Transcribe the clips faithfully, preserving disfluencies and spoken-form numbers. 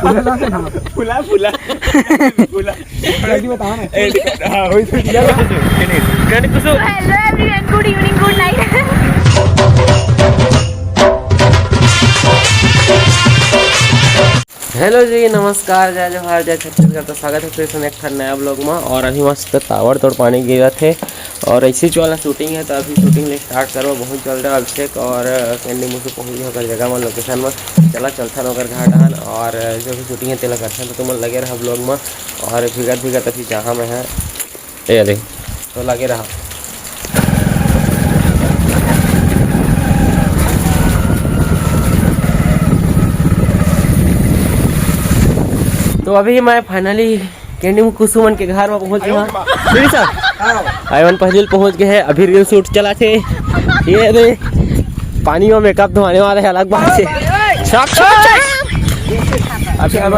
फुला फुला फुला। जल्दी बताओ ना। ए, हाँ, वही तो। Hello everyone, good evening, good night। Hello ji, नमस्कार, जय जोहार, जय छत्तीसगढ़। तो स्वागत है फिर से एक ठन नया ब्लॉग में। और अभी मस्त ताबड़तोड़ पानी गिरत हे और ऐसे ही वाला शूटिंग है, तो अभी शूटिंग ले स्टार्ट करबो बहुत जल्द। अभिषेक और कैंडी मुसु पहुँच गए ओकर जगह में, लोकेशन में। चला चलथन ओकर घर डहन और जो भी शूटिंग है तेला करथन, तो तुमन लगे रहा ब्लॉग में। और भीगत भीगत अभी जहाँ मैं है, ए दे, तो लगे रहा। तो अभी मैं finally कैंडी कुसुमन के घर में पहुंच गया। फिर सर, आयवन पहली पहुंच गए हैं। अभी रील शूट चला थे। ये दे, पानी में मेकअप धोने वाले हैं, अलग बात है। Shot, shot, shot. अभी हम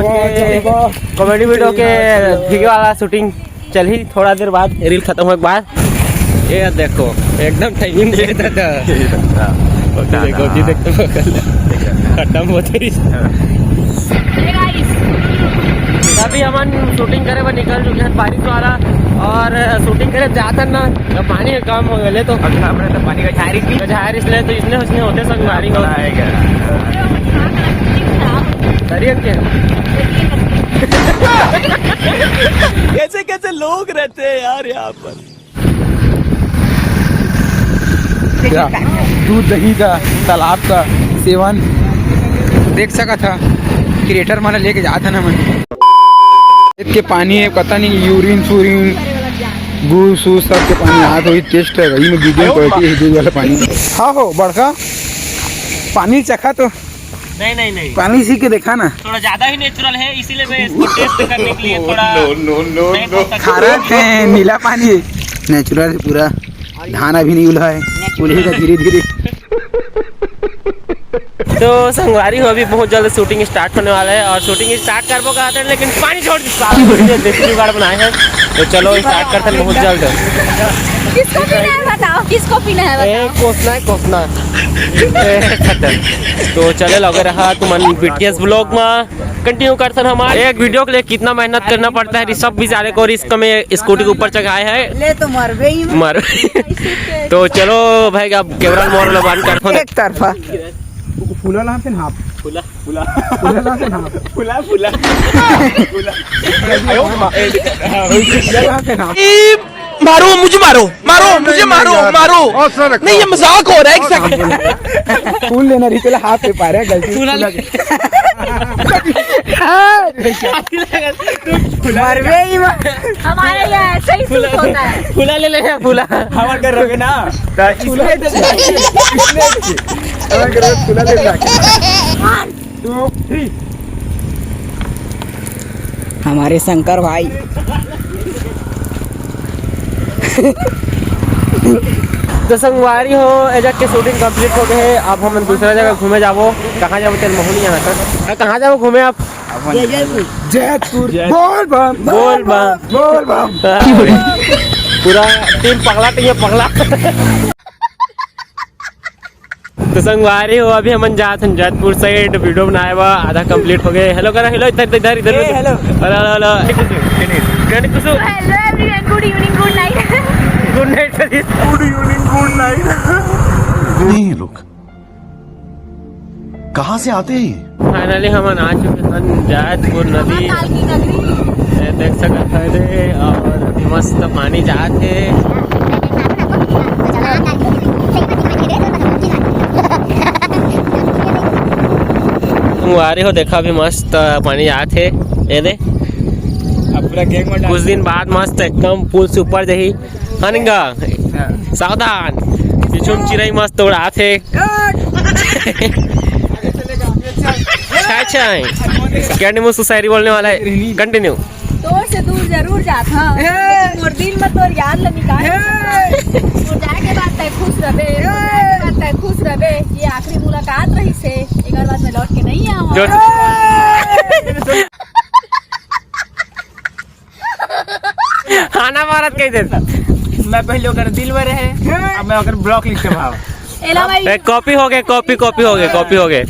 कॉमेडी वीडियो के भीगे वाला शूटिंग चलही थोड़ा देर बाद, रील खत्म होए के बाद। ये देखो, एकदम टाइमिंग दे दादा। गोपी देख, गोपी देख तो पकड़ ले। खत्म होते ही। अभी हमन शूटिंग करे बर निकल चुके हैं बारिश वाला, और शूटिंग करे जात हन ना, जब पानी कम हो गए तो। अभी हमने तो पानी का झारिस भी। झारिस ले तो इसने उसने होते संगवारी हो। आएगा। दरियन के। कैसे कैसे लोग रहते हैं यार यहाँ पर। क्या दूध दही का, तालाब का सेवन देख सका था, क्रिएटर माला लेके जाता ना मैं। खेत के पानी है, पता नहीं यूरिन सूरिन घूस वूस सब के पानी हाथ वही टेस्ट है, वही में वीडियो क्वालिटी है दूध वाला पानी। हाँ हो बड़का, पानी चखा तो। नहीं, नहीं, नहीं। पानी सी के देखा ना। थोड़ा ज्यादा ही नेचुरल है, इसीलिए मैं इसको टेस्ट करने के लिए थोड़ा। नो नो नो नो। खारा है, नीला पानी है। नेचुरल है पूरा। धान अभी नहीं उला है, उलेगा धीरे धीरे। तो संगवारी हो, अभी बहुत जल्द शूटिंग स्टार्ट होने वाला है और शूटिंग स्टार्ट करबो कहते हैं, लेकिन पानी छोड़ दिया। साला, देसी जुगाड़ बनाए हैं। तो चलो स्टार्ट करते हैं बहुत जल्द। किसको पीना है बताओ, किसको पीना है ए, बताओ। कोसना है, कोसना। ए, खत्म। तो चले लगे रहा तुमन बीटीएस ब्लॉग में। कंटिन्यू करथन हमारे एक वीडियो के लिए कितना मेहनत करना पड़ता है, सब बेचारे को रिस्क में स्कूटी के ऊपर चढ़ाए है। ले तो मरबे ही मर। तो चलो भाई, अब कैमरा मोर लो बंद कर। एक तरफा। फूला ला से नाप। फूला। फूला। फूला ला से नाप। फूला, फूला। फूला। फूला ला से नाप। मारो, मुझे मारो, मारो, नहीं, मुझे नहीं, मारो, यार। मारो। नहीं, ये मजाक हो रहा है, एक सेकंड। फूल लेना रही, चला हाथ पे पा रहा है, गलती से फूला ले। मरबे ही मत। हमारे यहाँ ऐसे ही शूट होता है। फूला ले ले, फूला। हमारे घर रखे ना, तो इसमें दे दे, इसमें दे दे। हमारे घर में फूला ले ला। Two, three. हमारे शंकर भाई। तो संगवारी हो, एजक के शूटिंग कंप्लीट हो गए है। अब हम दूसरा जगह घूमे जाबो। कहाँ जाबो? तेल महू नहीं यहाँ तक। कहाँ जाबो घूमे आप? जैतपुर। जैतपुर। बोल बम, बोल बम, बोल बम। पूरा टीम पगला, टीम पगला। तो संगवारी हो, अभी हमन जात हन जैतपुर साइड वीडियो बनाए बा, आधा कंप्लीट हो गए। हेलो करा, हेलो, इधर, इधर, इधर, ए, इधर। Hello. Hello, hello, hello. Good evening, good evening, good night। Good night, Satish. Good evening, good night। नहीं, लोग कहाँ से आते हैं ये? Finally हमन आ चुके हन जैतपुर नदी। महाकाल की नगरी। ये देख सकत हव रे, और अभी मस्त पानी जात हे। संगवारी हो, देखा अभी मस्त पानी जात हे। ये दे। अब पूरा गैंग में कुछ दिन बाद मस्त एकदम पुल से ऊपर जाही। हनगा, हाँ। सावधान, पीछू म चिरई मस्त उड़ात हे। अच्छा, अच्छा है। क्या नहीं, मुझसे शायरी बोलने वाला है, कंटिन्यू। तोर से दूर जरूर जात हंव, लेकिन मोर दिल में तोर याद ल मिटा नहीं सकत। मोर जाए के बाद तैं खुश रहबे, मोर जाए के बाद तैं खुश रहबे। ये आखिरी मुलाकात रहिस हे, एकर बाद मैं लौट के नहीं आऊँ। जो आना भारत कह दे। मैं पहले ओकर दिल में रहे, अब मैं ओकर ब्लॉक लिस्ट में आऊँ। एला भाई। ए, कॉपी हो गए, कॉपी, कॉपी हो गए, कॉपी हो गए।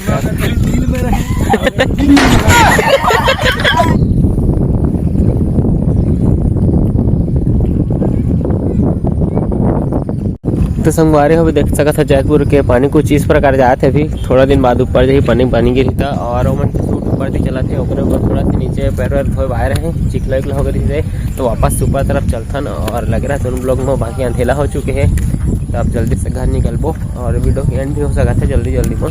तो संगवारी हो, अभी देख सकत हो जैतपुर के पानी कुछ इस प्रकार जात हे। अभी थोड़ा दिन बाद ऊपर जाही पानी, पानी गिरही त, और ओमन के सूट ऊपर से चलत हे, ओकरे ऊपर थोड़ा से नीचे पैर वैर धोए बर आए रहे, चिखला उखला हो गए रहे, तो वापस ऊपर तरफ चलथन। और लग रहा है दोनों लोग में बाकी अंधेला हो चुके हैं, तो अब जल्दी से घर निकलबो और वीडियो के एंड भी हो सकता है जल्दी जल्दी में।